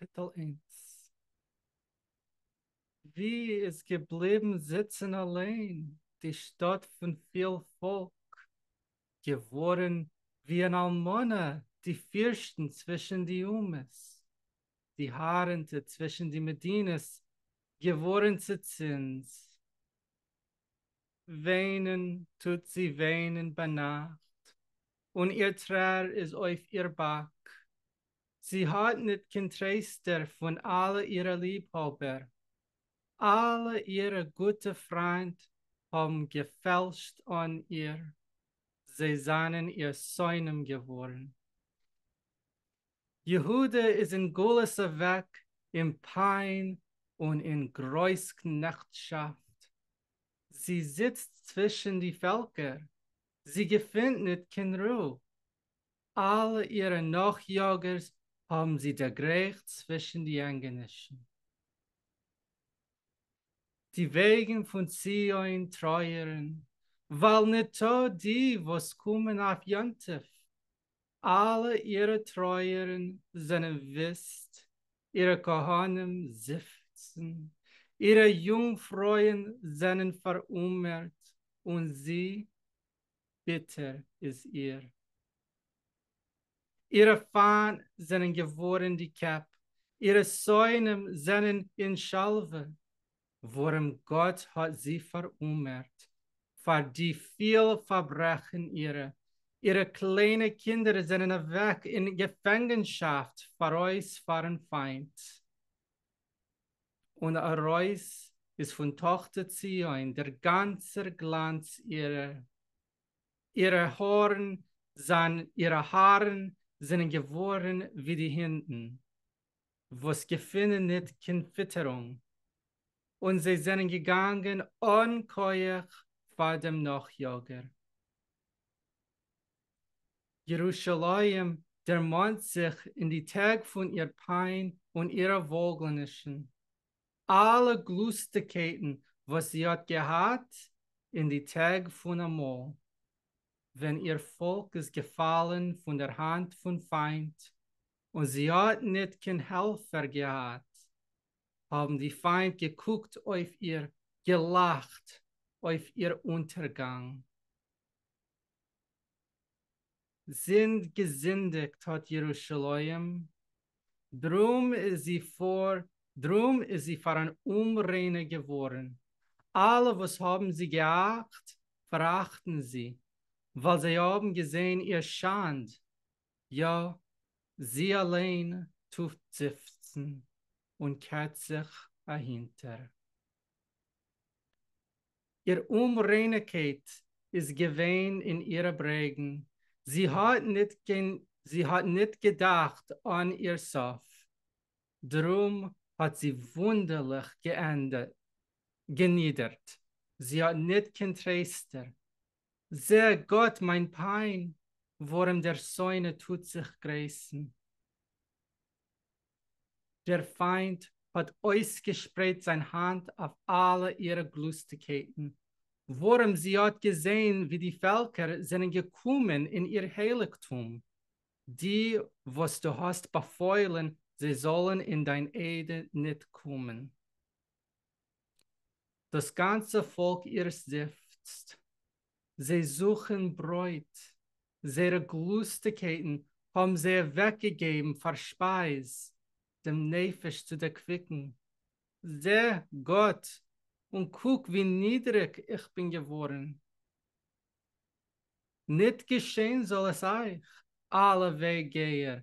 קאַפּיטל איינס. ווי איז געבליבן זיצן אַליין די שטאָט פֿון פֿיל פֿאָלק, געוואָרן ווי אַן אַלמנה די פֿירשטן צווישן די אומות, די האַרנטע צווישן די מדינות, געוואָרן צו צינד. וויינען טוט זי וויינען בײַנאַכט, און איר טרער איז אויף איר באַק. זי האָט ניט קיין טרייסטער פֿון אַלע אירע ליבהאָבער. אַלע אירע גוטע פֿרײַנד האָבן געפֿעלשט אָן איר, זיי זײַנען איר שׂונאים געוואָרן. יהודה איז אין גלות אַוועק אין פּײַן און אין גרויס קנעכטשאַפֿט. זי זיצט צווישן די פֿעלקער, זי געפֿינט ניט קיין רו. אַלע אירע נאָכיאָגערס האָבן זי דערגרייכט צווישן די ענגענישן. די וועגן פֿון ציון טרויערן, ווײַל ניטאָ די וואָס קומען אויף יום-טובֿ. אַלע אירע טרויערן זענען וויסט, אירע כּהנים זיפֿצן, אירע יונגפֿרויען זענען פֿאַראומערט, און זי, ביטער איז איר. אירע פֿײַנט זענען געוואָרן די קעפּ, אירע שׂונאים זענען אין שלווה, וואָרעם גאָט האָט זי פֿאַראומערט פֿאַר די פֿיל פֿאַרברעכן אירע, אירע קליינע קינדער זענען אַוועק אין געפֿאַנגענשאַפֿט פֿאַרויס פֿאַרן פֿײַנט. און אַרויס איז פֿון טאָכטער ציון דער גאַנצער גלאַנץ אירער, אירע האָרן זײַן אירע האַרן זענען געוואָרן ווי די הינטן, וואָס געפֿינען ניט קיין פֿיטערונג, און זיי זענען געגאַנגען אָן כּוח פֿאַר דעם נאָכיאָגער. ירושלים דערמאָנט זיך אין די טעג פֿון איר פּײַן און אירע וואָלגלענישן, אַלע גלוסטיקייטן וואָס זי האָט געהאַט אין די טעג פֿון אַמאָל, ווען איר פֿאָלק איז געפֿאַלן פֿון דער האַנט פֿון פֿײַנט און זי האָט ניט קיין העלפֿער געהאַט, האָבן די פֿײַנט געקוקט אויף איר, געלאַכט אויף איר אונטערגאַנג. זינד געזינדיקט האָט ירושלים, דרום איז זי פֿאַר דרום איז זי פֿאַר אַן אומריינע געוואָרן. אַלע וואָס האָבן זי געאַכט, פֿאַראַכטן זי, ווײַל זיי האָבן געזען איר שאַנד. יאָ, זי אַליין טוט זיפֿצן און קערט זיך אַהינטער. איר אומרייניקייט איז געווען אין אירע ברעגן, זי האָט ניט זי האָט ניט געדאַכט אָן איר סוף, דרום האָט זי וווּנדערלעך גענידערט, זי האָט ניט קיין טרייסטער. זע, גאָט, מײַן פּײַן, וואָרעם דער שׂונא טוט זיך גרייסן. דער פֿײַנט האָט אויסגעשפּרייט זײַן האַנט אויף אַלע אירע גלוסטיקייטן, וואָרעם זי האָט געזען ווי די פֿעלקער זענען געקומען אין איר הייליקטום, די וואָס דו האָסט באַפֿוילן זיי זאָלן אין דײַן עדה ניט קומען. דאָס גאַנצע פֿאָלק אירס זיפֿצט, זיי זוכן ברויט, זייערע גלוסטיקייטן האָבן זיי אַוועקגעגעבן פֿאַר שפּײַז, דעם נפֿש צו דערקוויקן. זע, גאָט, און קוק ווי נידעריק איך בין געוואָרן. ניט געשען זאָל עס אײַך, אַלע וועגגייער,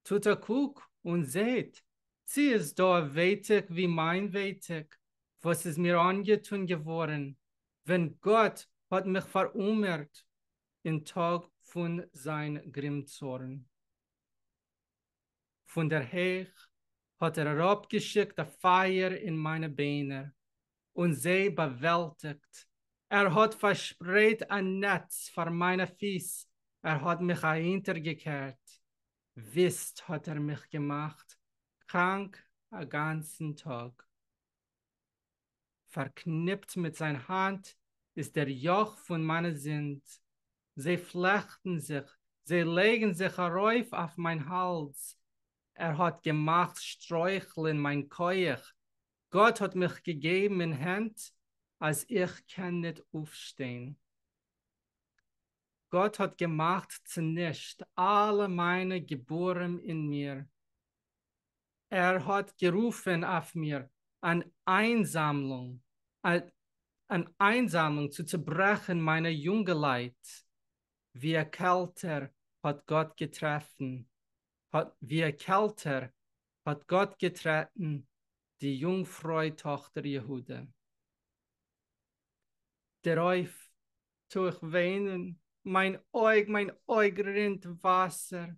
טוט אַ קוק און זעט, צי איז דאָ אַ ווייטיק ווי מײַן ווייטיק, וואָס איז מיר אָנגעטאָן געוואָרן, ווען גאָט האָט מיך פֿאַראומערט אין טאָג פֿון זײַן גרימצאָרן. פֿון דער הייך האָט ער אַראָפּגעשיקט אַ פֿײַער אין מײַנע ביינער און זיי באַוועלטיקט, ער האָט פֿאַרשפּרייט אַ נעץ פֿאַר מײַנע פֿיס, ער האָט מיך אַהינטערגעקערט, וויסט האָט ער מיך געמאַכט קראַנק אַ גאַנצן טאָג. פֿאַרקניפּט מיט זײַן האַנט איז דער יאָך פֿון מײַנע זינד, זיי פֿלעכטן זיך, זיי לייגן זיך אַרויף אויף מײַן האַלדז. ער האָט געמאַכט שטרויכלען מײַן כּוח, גאָט האָט מיך געגעבן אין הענט, אַז איך קען ניט אויפֿשטיין. גאָט האָט געמאַכט צו נישט אַלע מײַנע גיבורים אין מיר. ער האָט גערופֿן אויף מיר אַן אײַנזאַמלונג, אַן אײַנזאַמלונג צו צעברעכן מײַנע יונגעלײַט. ווי אַ קעלטער האָט גאָט געטרעפֿן, האָט ווי אַ קעלטער האָט גאָט געטרעטן די יונגפֿרוי טאָכטער יהודה. דערויף טו איך וויינען, מײַן אויג, מײַן אויג רינט וואַסער,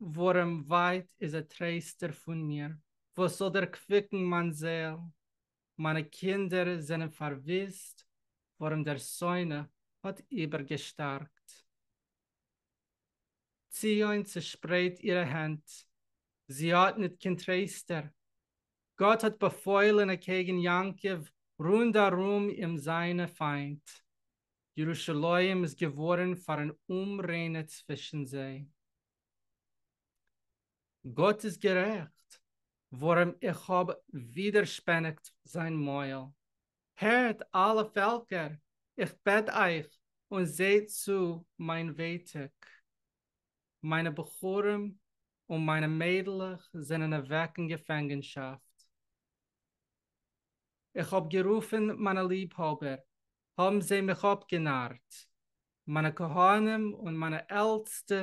וואָרעם ווײַט איז אַ טרייסטער פֿון מיר, וואָס זאָל דערקוויקן מײַן זעל. מײַנע קינדער זענען פֿאַרוויסט, וואָרעם דער שׂונא האָט איבערגעשטאַרקט. ציון צעשפּרייט אירע הענט, זי האָט ניט קיין טרייסטער. גאָט האָט באַפֿוילן אַקעגן יעקבֿ רונד אַרום אים זײַנע פֿײַנט. ירושלים איז געוואָרן פֿאַר אַן אומריינע צווישן זיי. גאָט איז גערעכט, וואָרעם איך האָב ווידערשפּעניקט זײַן מויל. הערט, אַלע פֿעלקער, איך בעט אײַך, און זעט צו מײַן ווייטיק. מײַנע בחורים און מײַנע מיידלעך זענען אַוועק אין געפֿאַנגענשאַפֿט. איך האָב גערופֿן מײַנע ליבהאָבער, האָבן זיי מיך אָפּגענאַרט. מײַנע כּהנים און מײַנע עלטסטע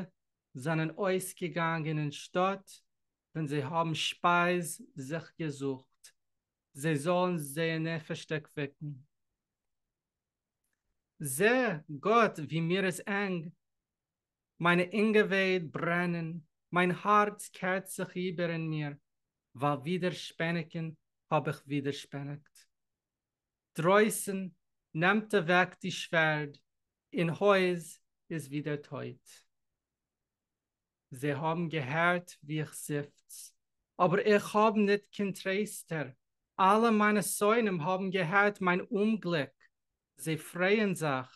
זײַנען אויסגעגאַנגען אין שטאָט, ווען זיי האָבן שפּײַז זיך געזוכט, זיי זאָלן זייער נפֿש דערקוויקן. זע, גאָט, ווי מיר איז ענג! מײַנע אינגעווייד ברענען, מײַן האַרץ קערט זיך איבער אין מיר, ווײַל ווידערשפּעניקן האָב איך ווידערשפּעניקט. דרויסן נעמט אַוועק די שווערד, אין הויז איז ווי דער טויט. זיי האָבן געהערט ווי איך זיפֿץ, אָבער איך האָב ניט קיין טרייסטער. אַלע מײַנע שׂונאים האָבן געהערט מײַן אומגליק. זיי פֿרייען זיך,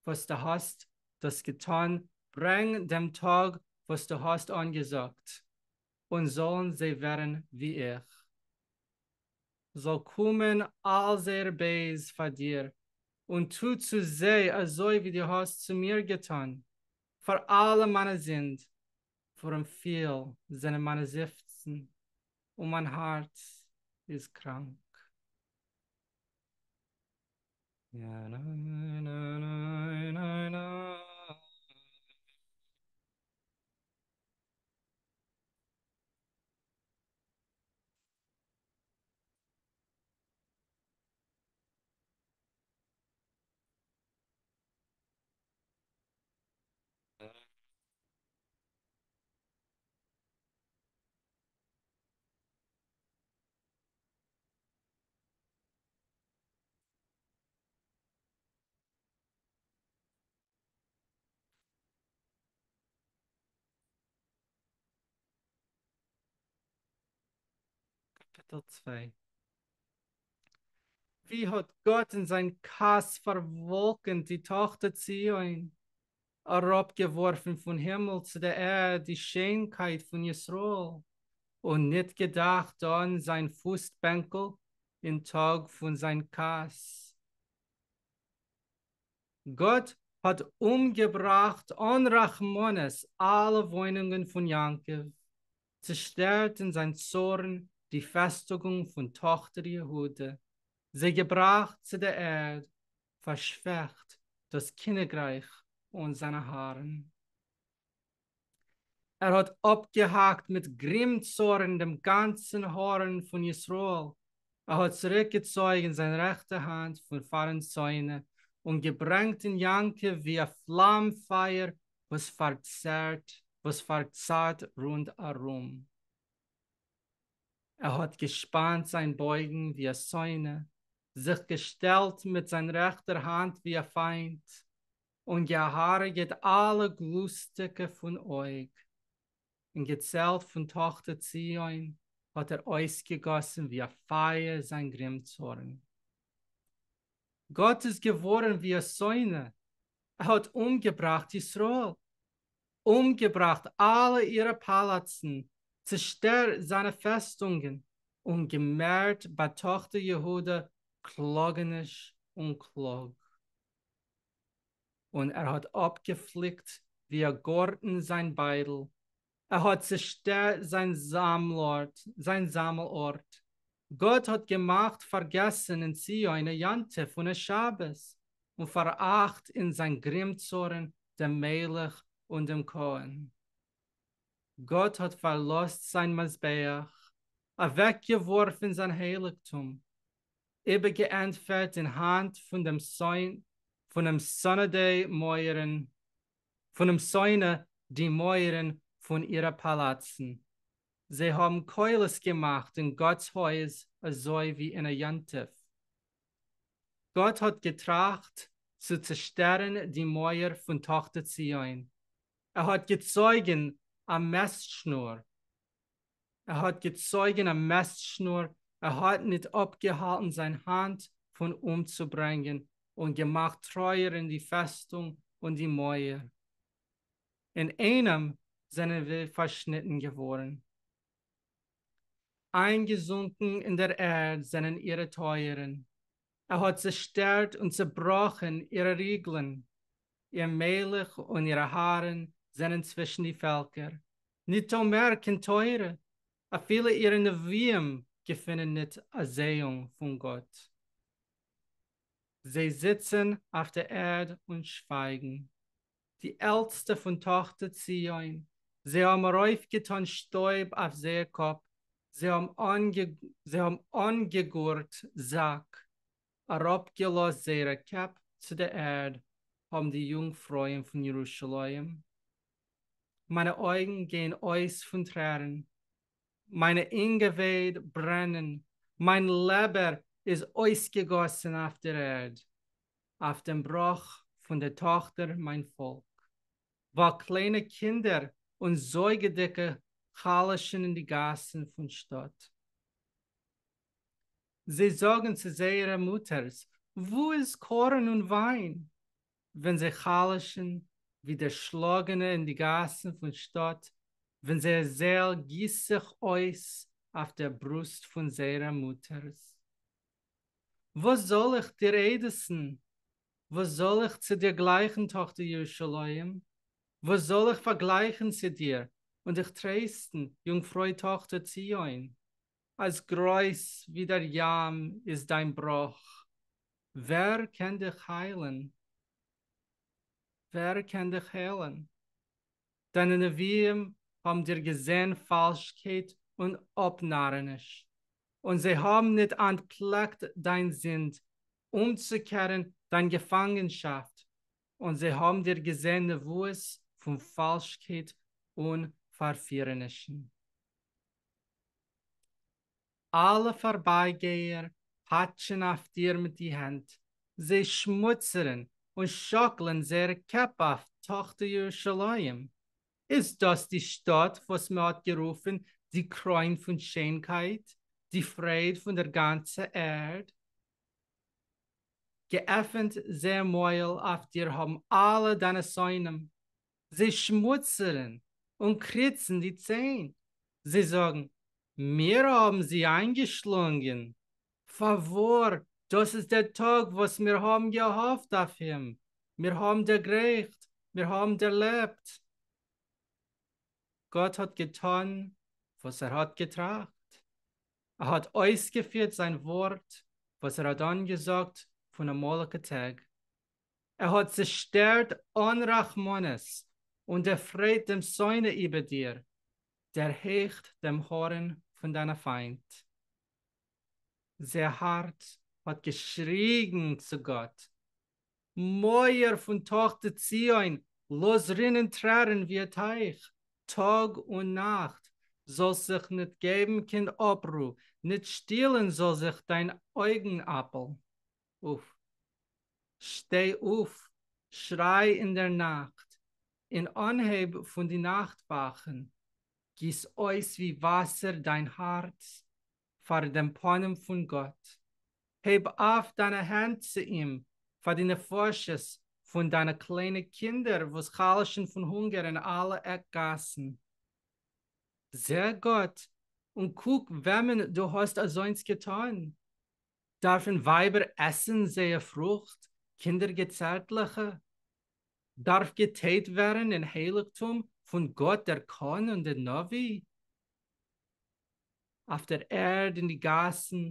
וואָס דו האָסט דאָס געטאָן, ברענג דעם טאָג וואָס דו האָסט אָנגעזאָגט, און זאָלן זיי ווערן ווי איך. זאָל קומען אַל זייער בייז פֿאַר דיר, און טו צו זיי אַזוי ווי דו האָסט צו מיר געטאָן, פֿאַר אַלע מײַנע זינד, וואָרעם פֿיל זענען מײַנע זיפֿצן, און מײַן האַרץ איז קראַנק. קאפיטל צוויי. ווי האט גאט אין זיין כעס פארוואלקנט די טאכטער ציון, אראפגעווארפן פון הימל צו דער ערד די שיינקייט פון ישראל, און ניט געדאכט אן זיין פוסטבענקל אין טאג פון זיין כעס. גאט האט אומגעבראכט אן רחמנות אלע וואוינונגען פון יעקב, צעשטערט אין זיין צארן די פעסטונג פון טאכטער יהודה, זיי געבראכט צו דער ערד, פארשוועכט דאס קיניגרייך און זיינע הארן. ער האט אפגעהאקט מיט גרימצארן דעם גאנצן הארן פון ישראל, ער האט צוריקגעצויגן זיין רעכטע האנט פון פארן שונא, און געברענגט אין יעקב ווי א פלאם פייער וואס פארצערט וואס פארצארט רונד ארום. ער האט געשפאנט זיין בויגן ווי א שונא, זיך געשטעלט מיט זיין רעכטער האנט ווי א פיינט, און געהרגעט אלע גלוסטיקע פון אויג. אין געצעלט פון טאכטער ציון האט ער אויסגעגאסן ווי א פייער זיין גרימצארן. גאט איז געווארן ווי א שונא, ער האט אומגעבראכט ישראל, אומגעבראכט אלע אירע פאלאצן. צעשטערט זײַנע פֿעסטונגען, און געמערט בײַ טאָכטער יהודה קלאָגעניש און קלאָג. און ער האָט אָפּגעפֿליקט װי אַ גאָרטן זײַן בײדל, ער האָט צעשטערט זײַן זאַמלאָרט, זײַן זאַמלאָרט. גאָט האָט געמאַכט פֿאַרגעסן אין ציון אַ יום-טובֿ און אַ שבת, און פֿאַראַכט אין זײַן גרימצאָרן דעם מלך און דעם כּהן. גאָט האָט פֿאַרלאָזט זײַן מזבח, אַװעקגעװאָרפֿן זײַן הײליקטום, איבערגעענטפֿערט אין האַנט פֿון דעם פֿונעם שׂונא די מױערן, פֿונעם שׂונא די מױערן פֿון אירע פּאַלאַצן. זײ האָבן קולות געמאַכט אין גאָטס הױז אַזױ װי אין אַ יום-טובֿ. גאָט האָט געטראַכט צו צעשטערן די מױער פֿון טאָכטער ציון. ער האָט געצױגן אַ מעסטשנור. ער האָט געצױגן אַ מעסטשנור, ער האָט ניט אָפּגעהאַלטן זײַן האַנט פֿון אומצוברענגען און געמאַכט טרױערן די פֿעסטונג און די מױער. אין אײנעם זענען װי פֿאַרשניטן געװאָרן. אײַנגעזונקען אין דער ערד זענען אירע טױערן. ער האָט צעשטערט און צעבראָכן אירע ריגלען. איר מלך און אירע האַרן זענען צווישן די פֿעלקער. ניטאָ מער קיין תּורה, אַפֿילו אירע נבֿיאים געפֿינען ניט אַ זעאונג פֿון גאָט. זיי זיצן אויף דער ערד און שווײַגן. די עלטסטע פֿון טאָכטער ציון, זיי האָבן אַרויפֿגעטאָן שטויב אויף זייער קאָפּ, זיי האָבן אָנגעגורט זאַק, אַראָפּגעלאָזט זייערע קעפּ צו דער ערד האָבן די יונגפֿרויען פֿון ירושלים. מײַנע אויגן גייען אויס פֿון טרערן, מײַנע אינגעווייד ברענען, מײַן לעבער איז אויסגעגאָסן אויף דער ערד, אויף דעם בראָך פֿון דער טאָכטער מײַן פֿאָלק, ווײַל קליינע קינדער און זויגעדיקע חלשן אין די גאַסן פֿון שטאָט. זיי זאָגן צו זייערע מוטערס, וווּ איז קאָרן און ווײַן? ווען זיי חלשן, ווי דערשלאָגענע אין די גאַסן פֿון שטאָט, ווען זייער זעל גיסט זיך אויס אויף דער ברוסט פֿון זייערע מוטערס. וואָס זאָל איך דיר עדותן? וואָס זאָל איך צו דיר גלײַכן, טאָכטער ירושלים? וואָס זאָל איך פֿאַרגלײַכן צו דיר און דיך טרייסטן, יונגפֿרוי טאָכטער ציון? אַז גרויס ווי דער ים איז דײַן בראָך, ווער קען דיך היילן? ווער קען דיך היילן? דײַנע נבֿיאים האָבן דיר געזען פֿאַלשקייט און אָפּנאַרעניש, און זיי האָבן ניט אַנטפּלעקט דײַן זינד, אומצוקערן דײַן געפֿאַנגענשאַפֿט, און זיי האָבן דיר געזען נבֿואות פֿון פֿאַלשקייט און פֿאַרפֿירענישן. אַלע פֿאַרבײַגייער פּאַטשן אויף דיר מיט די הענט, זיי שמוצערן און שאָקלען זייערע קעפּ אויף טאָכטער ירושלים. איז דאָס די שטאָט וואָס מע האָט גערופֿן די קרוין פֿון שיינקייט, די פֿרייד פֿון דער גאַנצער ערד? געעפֿנט זייער מויל אויף דיר האָבן אַלע דײַנע שׂונאים, זיי שמוצערן און קריצן די ציין, זיי זאָגן, מיר האָבן זי אײַנגעשלונגען. פֿאַר וואָר, דאָס איז דער טאָג, וואָס מיר האָבן געהאָפֿט אויף אים, מיר האָבן דערגרייכט, מיר האָבן דערלעבט. גאָט האָט געטאָן, וואָס ער האָט געטראַכט. ער האָט אויסגעפֿירט זײַן וואָרט, וואָס ער האָט אָנגעזאָגט פֿון אַמאָליקע טעג. ער האָט צעשטערט אָן רחמנות און דערפֿרייט דעם שׂונא איבער דיר, דערהייכט דעם האָרן פֿון דײַנע פֿײַנט. זייער האַרץ האָט געשריגן צו גאָט, מויער פֿון טאָכטער ציון, לאָז רינען טרערן ווי אַ טײַך, טאָג און נאַכט, זאָלסט זיך ניט געבן קיין אָפּרו, ניט שטילן זאָל זיך דײַן אויגן-אַפּל. אוף. שטיי אויף, שריי אין דער נאכט, אין אנהייב פון די נאכט-וואכן, גיס אויס ווי וואסער דיין הארץ פאר דעם פנים פון גאט, הייב אויף דיינע הענט צו אים פאר די נפשות פון דיינע קליינע קינדער וואס חלש'ן פון הונגער אין אלע עק גאסן. זע, גאָט, און קוק וועמען דו האָסט אַזוינס געטאָן. דאַרפֿן ווײַבער עסן זייער פֿרוכט, קינדער געצערטלעכע? דאַרף געטייט ווערן אין הייליקטום פֿון גאָט דער כּהן און דער נביא? אויף דער ערד אין די גאַסן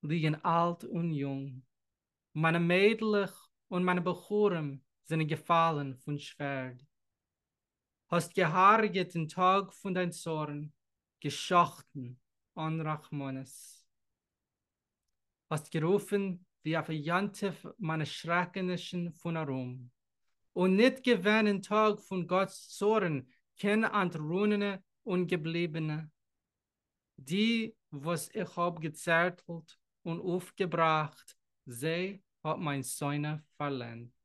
ליגן אַלט און יונג. מײַנע מיידלעך און מײַנע בחורים זענען געפֿאַלן פֿון שווערד. האָסט געהרגעט אין טאָג פֿון דײַן צאָרן, געשאָכטן אָן רחמנות. האָסט גערופֿן ווי אויף אַ יום-טובֿ מײַנע שרעקענישן פֿון אַרום, און ניט געווען אין טאָג פֿון גאָטס צאָרן קיין אַנטרונענע און געבליבענע. די, וואָס איך האָב געצערטלט און אויפֿגעבראַכט, זיי האָט מײַן שׂונא פֿאַרלענדט.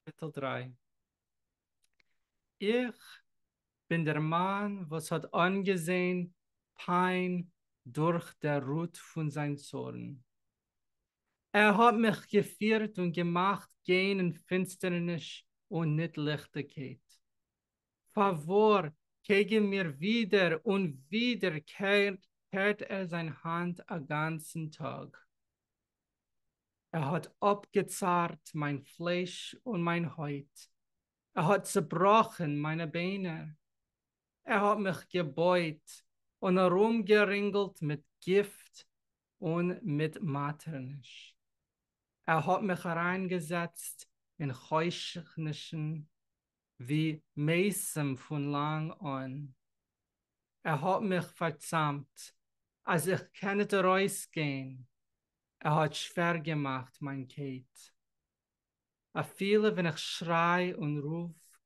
קאפיטל 3. איך בין דער מאן וואס האט אנגעזען פיין דורך דער רוט פון זיין צארן. ער האט מיך געפירט און געמאכט גיין אין פינסטערניש און ניט ליכטיקייט. פארוואר, קעגן מיר ווידער און ווידער קערט ער זיין האנט א גאנצן טאג. ער האט אפגעצארט מיין פלייש און מיין הויט, ער האט צעבראכן מיינע ביינער. ער האט מיך געבויט און ארומגערינגלט מיט גיפט און מיט מאטערניש. ער האט מיך אריינגעזעצט אין חושכנישן ווי מתים פון לאנג אן. ער האט מיך פארצאמט, אז איך קען ניט ארויסגיין, ער האט שווער געמאכט מיין קייט. אפילו ווען איך שריי און רוף,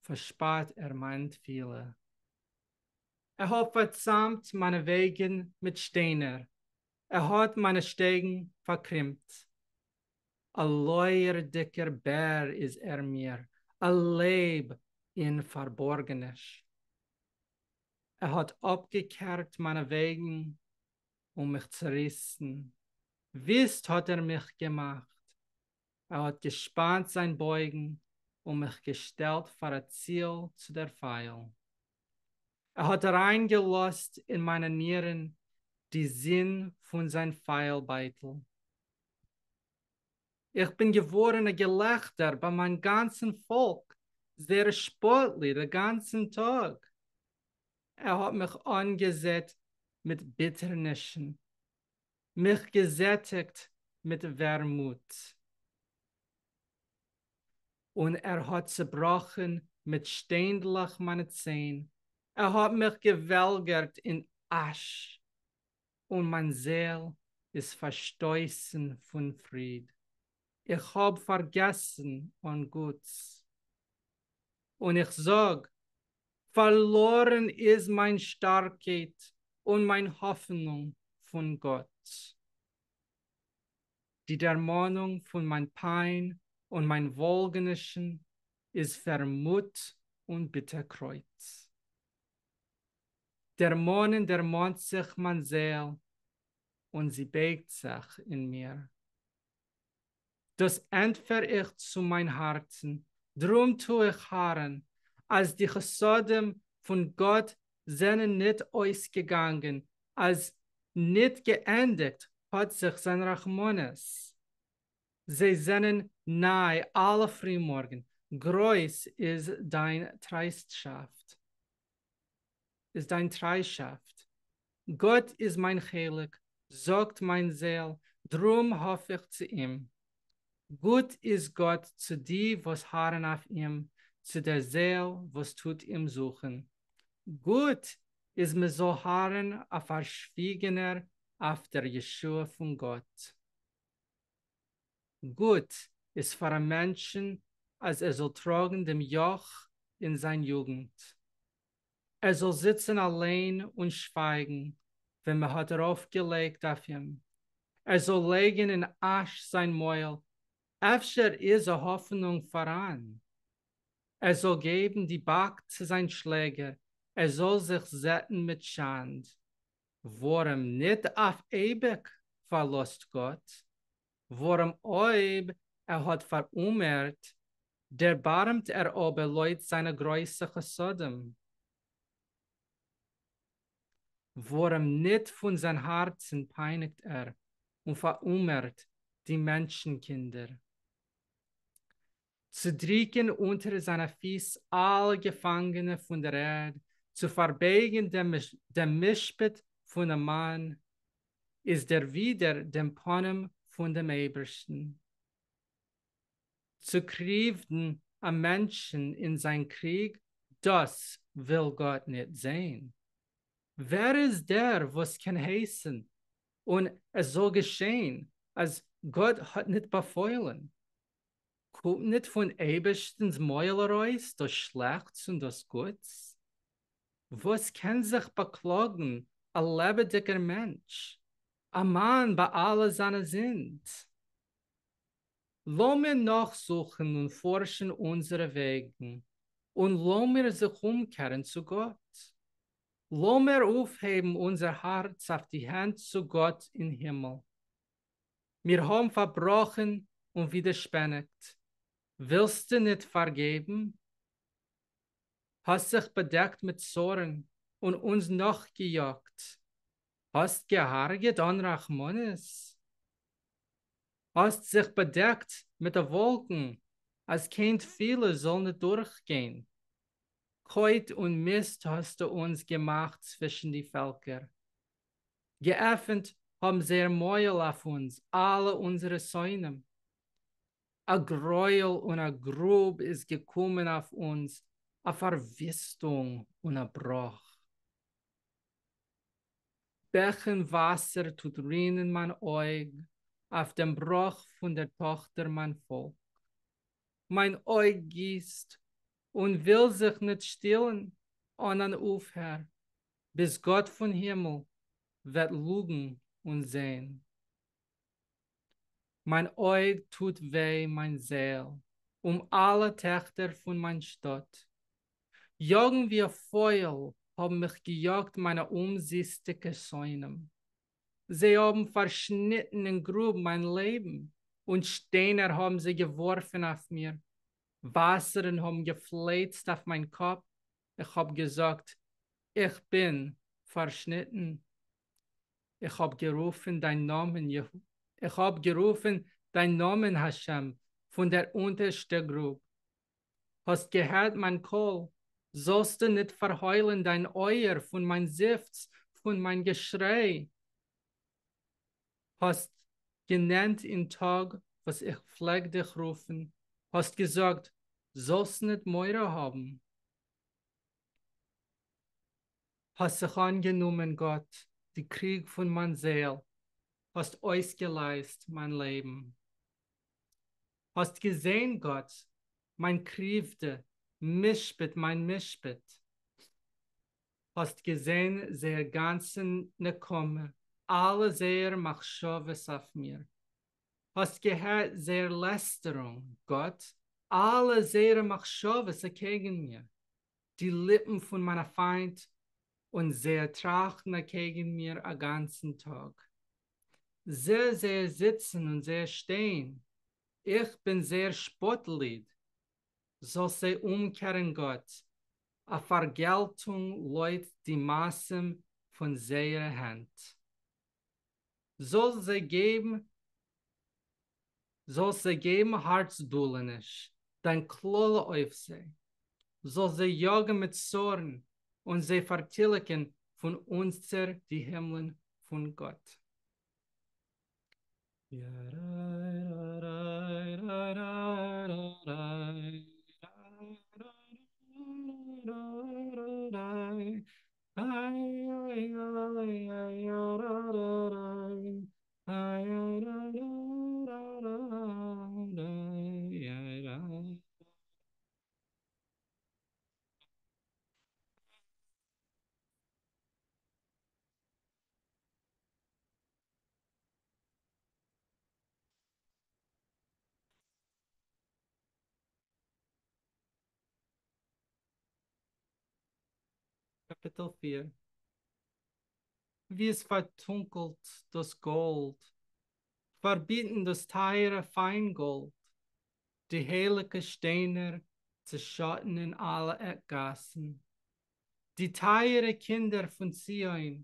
פארשפארט ער מיין תפילה. ער האט פארצאמט מיינע וועגן מיט שטיינער, ער האט מיינע שטעגן פארקרימט. א לויערדיקער בער איז ער מיר, א לייב אין פארבארגעניש. ער האט אפגעקערט מיינע וועגן און מיך צעריסן, וויסט האט ער מיך געמאכט. ער האט געשפאנט זיין בויגן און מיך געשטעלט פאר א ציל צו דער פייל. ער האט אריינגעלאזט אין מיינע נירן די זון פון זיין פייל-בייטל. איך בין געווארן א געלעכטער ביי מיין גאנצן פאלק, זייער שפאטליד א גאנצן טאג. ער האט מיך אנגעזעט מיט ביטערנישן, מיך געזעטיקט מיט ווערמוט. און ער האט צעבראכן מיט שטיינדלעך מיינע ציין, ער האט מיך געוועלגערט אין אש, און מיין זעל איז פארשטויסן פון פריד. איך האב פארגעסן אן גוטס. און איך זאג, פארלארן איז מיין שטארקייט און מיין האפענונג פון גאט. די דערמאנונג פון מיין פיין און מיין וואלגענישן איז ווערמוט און ביטערקרויט. דערמאנען דערמאנט זיך מיין זעל, און זי בייגט זיך אין מיר. דאס ענטפער איך צו מיין הארצן, דרום טו איך הארן, אז די חסדים פון גאט זענען ניט אויסגעגאנגען, אז ניט געענדיקט האט זיך זיין רחמנות. זיי זענען ניי אלע פרימארגן, גרויס איז דיין טרייסטשאפט. איז דיין טריישאפט. גאט איז מיין חלק, זאגט מיין זעל, דרום האף איך צו אים. גוט איז גאָט צו די װאָס האַרן אױף אים, צו דער זעל װאָס טוט אים זוכן. גוט איז מע זאָל האַרן אַ פֿאַרשװיגענער אױף דער ישועה פֿון גאָט. גוט איז פֿאַר אַ מענטשן אַז ער זאָל טראָגן דעם יאָך אין זײַן יוגנט. ער זאָל זיצן אַלײן און שװײַגן, װען מע האָט אַרױפֿגעלײגט אױף אים, ער זאָל לײגן אין אַש זײַן מױל, אפֿשר איז אַ האָפֿענונג פֿאַראַן. ער זאָל געבן די באַק צו זײַן שלעגער, ער זאָל זיך זעטן מיט שאַנד. װאָרעם ניט אױף אײביק פֿאַרלאָזט גאָט, װאָרעם אױב ער האָט פֿאַראומערט, דערבאַרעמט ער אָבער לױט זײַנע גרױסע חסדים. װאָרעם ניט פֿון זײַן האַרצן פּײַניקט ער און פֿאַראומערט די מענטשנקינדער. צו דריקן אונטער זײַנע פֿיס אַלע געפֿאַנגענע פֿון דער ערד, צו פֿאַרבײגן דעם משפּט פֿונעם מאַן, איז דערװידער דעם פּנים פֿון דעם אײבערשטן. צו קריװדן אַ מענטשן אין זײַן קריג, דאָס װיל גאָט ניט זען. װער איז דער װאָס קען הײסן, און עס זאָל געשען, אַז גאָט האָט ניט באַפֿױלן? קומט ניט פֿון אײבערשטנס מױל אַרױס דאָס שלעכטס און דאָס גוטס? װאָס קען זיך באַקלאָגן אַ לעבעדיקער מענטש, אַ מאַן בײַ אַלע זײַנע זינד? לאָמיר נאָכזוכן און פֿאָרשן אונדזערע װעגן, און לאָמיר זיך אומקערן צו גאָט. לאָמיר אױפֿהײבן אונדזער האַרץ אױף די הענט צו גאָט אין הימל. מיר האָבן פֿאַרבראָכן און װידערשפּעניקט, װילסטו ניט פֿאַרגעבן? האָסט זיך באַדעקט מיט צאָרן און אונדז נאָכגעיאָגט, האָסט געהרגעט אָן רחמנות. האָסט זיך באַדעקט מיט אַ װאָלקן, אַז קײן תּפֿילה זאָל ניט דורכגײן. קױט און מיסט האָסטו אונדז געמאַכט צװישן די פֿעלקער. געעפֿנט האָבן זײער מױל אױף אונדז אַלע אונדזערע שׂונאים. אַ גרױל און אַ גרוב איז געקומען אױף אונדז, אַ פֿאַרװיסטונג און אַ בראָך. בעכן װאַסער טוט רינען מײַן אױג אױף דעם בראָך פֿון דער טאָכטער מײַן פֿאָלק. מײַן אױג גיסט און װיל זיך ניט שטילן אָן אַן אױפֿהער, ביז גאָט פֿון הימל װעט לוגן און זען. מײַן אױג טוט װײ מײַן זעל אום אַלע טעכטער פֿון מײַן שטאָט. יאָגן װי אַ פֿױל האָבן מיך געיאָגט מײַנע אומזיסטיקע שׂונאים. זײ האָבן פֿאַרשניטן אין גרוב מײַן לעבן, און שטײנער האָבן זײ געװאָרפֿן אױף מיר. װאַסערן האָבן געפֿלײצט אױף מײַן קאָפּ, איך האָב געזאָגט, איך בין פֿאַרשניטן. איך האָב גערופֿן דײַן נאָמען, איך האָב גערופֿן דײַן נאָמען, השם, פֿון דער אונטערשטער גרוב. האָסט געהערט מײַן קול, זאָלסטו ניט פֿאַרהױלן דײַן אױער פֿון מײַן זיפֿץ, פֿון מײַן געשרײ. האָסט גענענט אין טאָג װאָס איך פֿלעג דיך רופֿן, האָסט געזאָגט, זאָלסט ניט מורא האָבן. האָסט זיך אָנגענומען, גאָט, די קריג פֿון מײַן זעל, האָסט אױסגעלײזט מײַן לעבן. האָסט געזען, גאָט, מײַן קריװדע, משפּט מײַן משפּט. האָסט געזען זײער גאַנצע נקמה, אַלע זײערע מחשבֿות אױף מיר. האָסט געהערט זײער לעסטערונג, גאָט, אַלע זײערע מחשבֿות אַקעגן מיר. די ליפּן פֿון מײַנע פֿײַנט און זײער טראַכטן אַקעגן מיר אַ גאַנצן טאָג. זע זײער זיצן און זײער שטײן, איך בין זײער שפּאָטליד. זאָלסט זײ אומקערן, גאָט, אַ פֿאַרגעלטונג לױט די מעשׂים פֿון זײערע הענט. זאָלסט זײ געבן, זאָלסט זײ געבן האַרצדולעניש, דײַן קללה אױף זײ. זאָלסט זײ יאָגן מיט צאָרן און זײ פֿאַרטיליקן פֿון אונטער די הימלען פֿון גאָט. קאפיטל 4. ווי עס פארטונקלט דאס גאלד, פארביטן דאס טייערע פיינגאלד, די הייליקע שטיינער צעשאטן אין אלע עק גאסן. די טייערע קינדער פון ציון,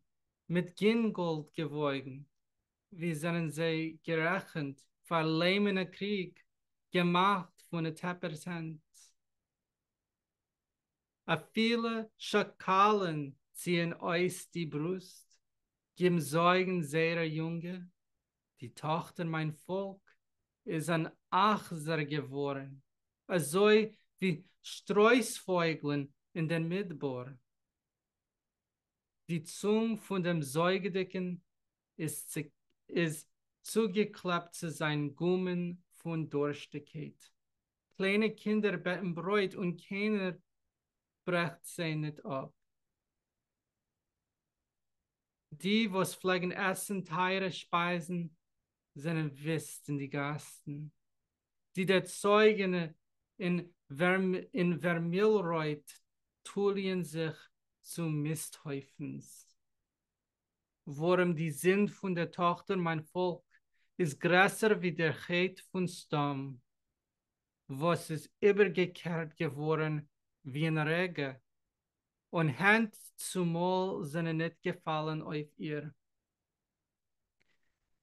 מיט גינגאלד געוואויגן, ווי זענען זיי גערעכנט פאר ליימענע קריג, געמאכט פון א טעפערס הענט. אפילו שאקאלן ציען אויס די ברוסט, גיבן זויגן זייערע יונגע. די טאכטער מיין פאלק איז אן אכזר געווארן, אזוי ווי שטרויספויגלען אין דער מדבר. די צונג פון דעם זויגעדיקן איז איז צוגעקלעפּט צו זיין גומען פון דורשטיקייט. קליינע קינדער בעטן ברויט און קיינער ברעכט זיי ניט אפּ. די, וואס פלעגן עסן טייערע שפייזן, זענען וויסט אין די גאסן. די דערצויגענע אין אין ווערמילרויט טוליען זיך צו מיסטהויפנס. ווארום די זינד פון דער טאכטער מיין פאלק איז גרעסער ווי דער חטא פון סדום, וואס איז איבערגעקערט געווארן ווי אין א רגע, און הענט צו מויל זענען ניט געפאלן אויף איר.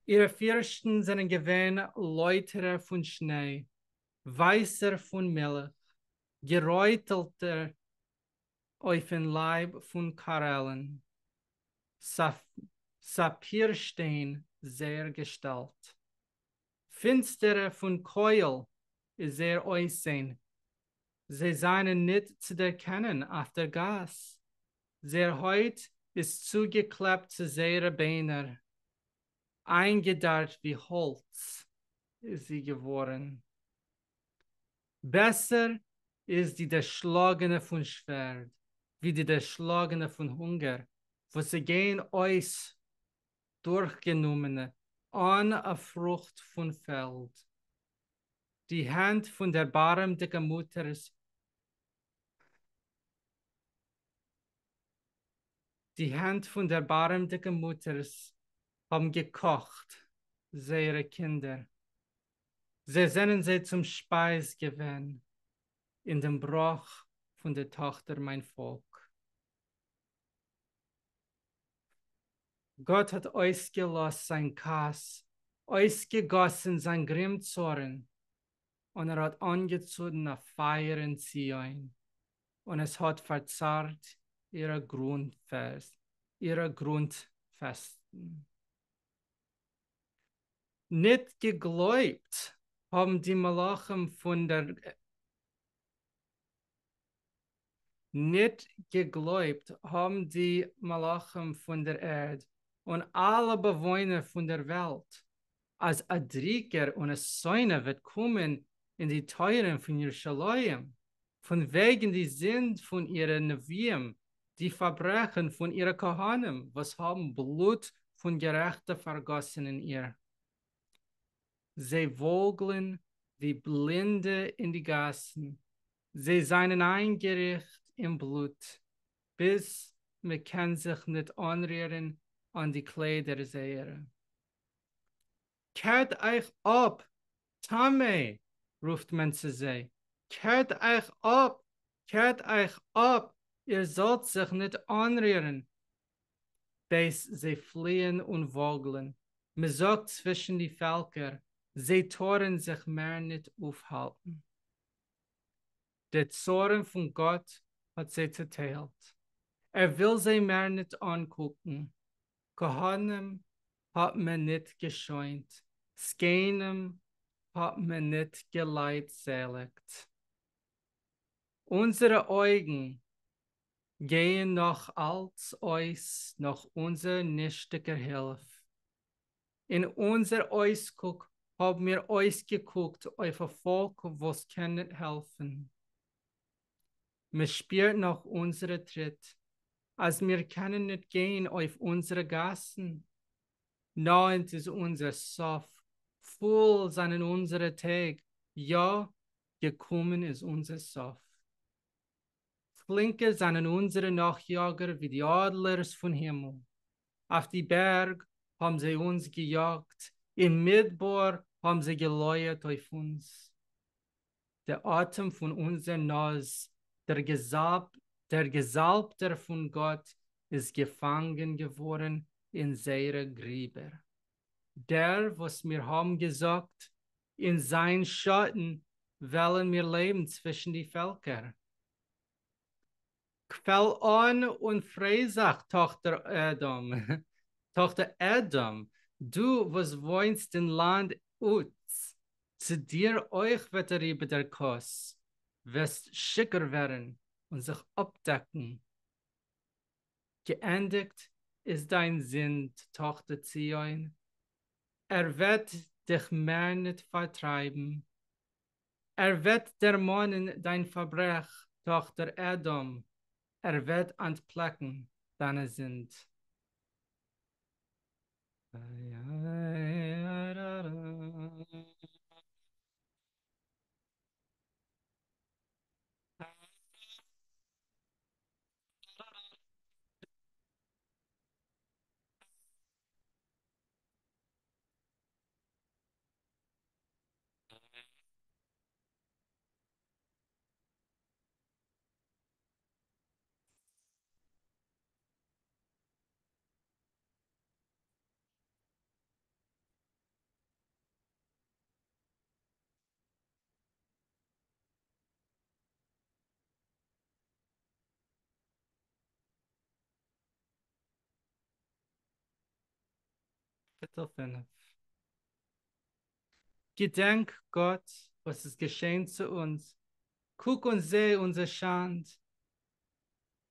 אירע פירשטן זענען געווען לויטערער פון שניי, ווייסער פון מילך, גערויטלטער אויפן לייב פון קארעלן, סאפירשטיין זייער געשטאלט. פינסטערער פון קויל איז זייער אויסזען, זיי זיינען ניט צו דערקענען אויף דער גאס, זייער הויט איז צוגעקלעפּט צו זייערע ביינער, איינגעדארט ווי האלץ איז זי געווארן. בעסער איז די דערשלאגענע פון שווערד, ווי די דערשלאגענע פון הונגער, וואס זיי גייען אויס דורכגענומענע אן א פרוכט פון פעלד. די הענט פון דערבארעמדיקע מוטערס די הענט פון דערבארעמדיקע מוטערס האבן געקאכט זייערע קינדער, זיי זענען זיי צום שפייז געווען אין דעם בראך פון דער טאכטער מיין פאלק. גאט האט אויסגעלאזט זיין כעס, אויסגעגאסן זיין גרימצארן, און ער האט אנגעצונדן א פייער אין ציון, און עס האט פארצערט אירע אירע גרונטפעסטן. ניט געגלויבט האבן די מלאכים פון דער ניט געגלויבט האבן די מלאכים פון דער ערד און אלע באוואוינער פון דער וועלט, אז א דריקער און א שונא וועט קומען אין די טויערן פון ירושלים, פון וועגן די זינד פון אירע נביאים, די פארברעכן פון אירע כהנים, וואס האבן בלוט פון גערעכטע פארגאסן אין איר. זיי וואגלען ווי בלינדע אין די גאסן, זיי זיינען איינגעריכט אין בלוט, ביז מע קען זיך ניט אנרירן אן די קליידער זייערע. קערט אייך אפ, טמא! רופט מען צו זיי, קערט אייך אפ, קערט אייך אפ, איר זאלט זיך ניט אנרירן! בעת זיי פליען און וואגלען, מע זאגט צווישן די פעלקער, זיי טארן זיך מער ניט אויפהאלטן. דער צארן פון גאט האט זיי צעטיילט, ער וויל זיי מער ניט אנקוקן. כהנים האט מען ניט געשוינט, זקנים האָט מען ניט געלײַטזעליקט. אונדזערע אויגן גייען נאָך אַלץ אויס נאָך אונדזער נישטיקער הילף. אין אונדזער אויסקוק האָבן מיר אויסגעקוקט אויף אַ פֿאָלק וואָס קען ניט העלפֿן. מע שפּירט נאָך אונדזערע טריט, אַז מיר קענען ניט גיין אויף אונדזערע גאַסן. נאָענט איז אונדזער סוף, פֿול זײַנען אונדזערע טעג, יאָ, געקומען איז אונדזער סוף. פֿלינקער זײַנען אונדזערע נאָכיאָגער ווי די אָדלערס פֿון הימל. אויף די בערג האָבן זיי אונדז געיאָגט, אין מידבר האָבן זיי געלויערט אויף אונדז. דער אָטעם פֿון אונדזער נאָז, דער דער געזאַלבטער פֿון גאָט, איז געפֿאַנגען געוואָרן אין זייערע גריבער. דער, וואָס מיר האָבן געזאָגט, אין זײַן שאָטן וועלן מיר לעבן צווישן די פֿעלקער. קוועל אָן און פֿריי זיך, טאָכטער אדום, טאָכטער אדום, דו וואָס וואוינסט אין לאַנד עוץ, צו דיר אויך וועט אַריבער דער כּוס, וועסט שיכּור ווערן און זיך אָפּדעקן. געענדיקט איז דײַן זינד, טאָכטער ציון, ער וועט דיך מער ניט פֿאַרטרײַבן. ער וועט דערמאָנען דײַן פֿאַרברעך, טאָכטער אדום, ער וועט אַנטפּלעקן דײַנע זינד. קאַפּיטל פֿינף. געדענק, גאָט, וואָס איז געשען צו אונדז, קוק און זע אונדזער שאַנד.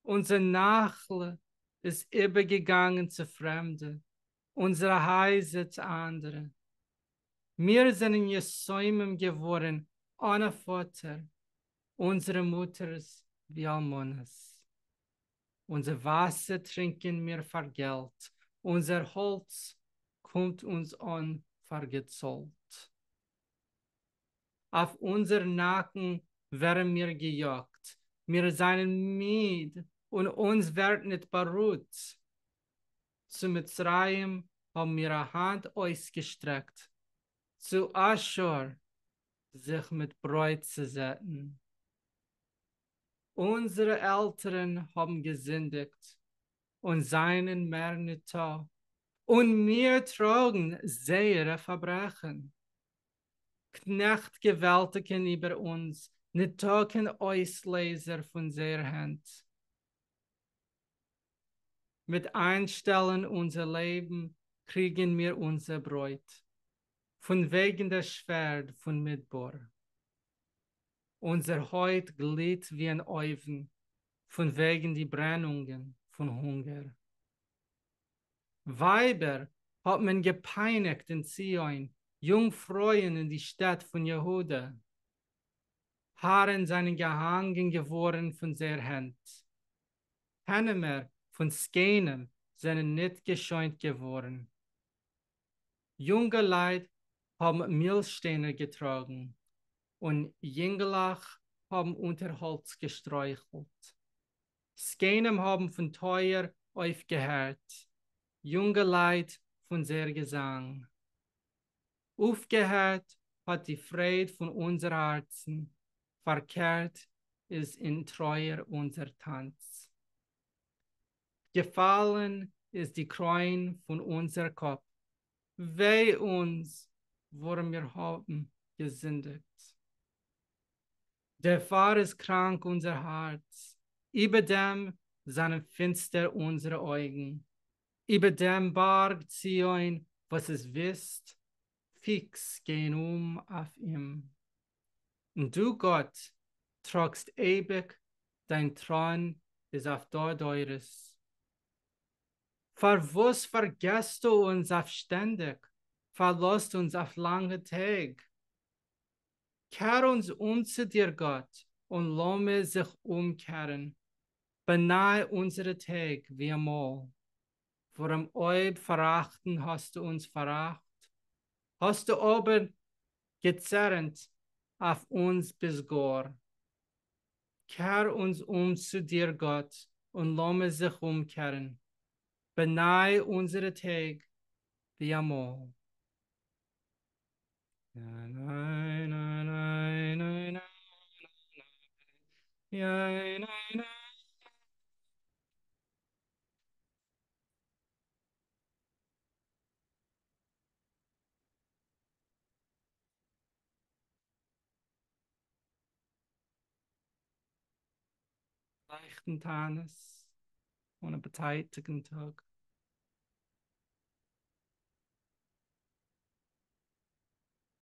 אונדזער נחלה איז איבערגעגאַנגען צו פֿרעמדע, אונדזערע הײַזער צו אַנדערע. מיר זענען יתומים געוואָרן אָן אַ פֿאָטער, אונדזערע מוטערס ווי אַלמנות. אונדזער וואַסער טרינקען מיר פֿאַר געלט, אונדזער האָלץ קומט אונדז אָן פֿאַר געצאָלט. אויף אונדזער נאַקן ווערן מיר געיאָגט, מיר זײַנען מיד און אונדז ווערט ניט באַרוט. צו מצרים האָבן מיר אַ האַנט אויסגעשטרעקט, צו אשור זיך מיט ברויט צו זעטן. אונדזערע עלטערן האָבן געזינדיקט און זײַנען מער ניטאָ, און מיר טראָגן זייערע פֿאַרברעכן. קנעכט געוועלטיקן איבער אונדז, ניטאָ קיין אויסלייזער פֿון זייער הענט. מיט אײַנשטעלן אונדזער לעבן קריגן מיר אונדזער ברויט, פֿון וועגן דער שווערד פֿון מידבר. אונדזער הויט גליט ווי אַן אויוון, פֿון וועגן די ברענונגען פֿון הונגער. ווײַבער האָט מען געפּײַניקט אין ציון, יונגפֿרויען אין די שטעט פֿון יהודה. האַרן זײַנען געהאַנגען געוואָרן פֿון זייער הענט. פּענעמער פֿון זקנים זענען ניט געשוינט געוואָרן. יונגע לײַט האָבן מילשטיינער געטראָגן, און ייִנגלעך האָבן אונטער האָלץ געשטרויכלט. זקנים האָבן פֿון טרויער אויפֿגעהערט, יונגע לײַט פֿון זייער געזאַנג. אויפֿגעהערט האָט די פֿרייד פֿון אונדזער האַרצן, פֿאַרקערט איז אין טרויער אונדזער טאַנץ. געפֿאַלן איז די קרוין פֿון אונדזער קאָפּ, וויי אונדז, וואָרעם מיר האָבן געזינדיקט. דערפֿאַר איז קראַנק אונדזער האַרץ, איבער דעם זײַנען פֿינצטער אונדזערע אויגן, איבער דעם באַרג ציון, וואָס איז וויסט, פֿיקס גײען אום אױף אים. און דו, גאָט, טראָגסט אײביק, דײַן טראָן איז אױף דור-דורות. פֿאַר װאָס פֿאַרגעסטו אונדז אױף שטענדיק, פֿאַרלאָזט אונדז אױף לאַנגע טעג? קער אונדז אום צו דיר, גאָט, און לאָמיר זיך אומקערן. באַנײַ אונדזערע טעג װי אַ מאָל. װאָרעם אױב פֿאַראַכטן האָסטו אונדז פֿאַראַכט, האָסטו אָבער געצערנט אױף אונדז ביז גאָר. קער אונדז אום צו דיר, גאָט, און לאָמיר זיך אומקערן. באַנײַ אונדזערע טעג װי אַ מאָל. לײַכטן תּענית און אַ באַטײַטיקן טאָג.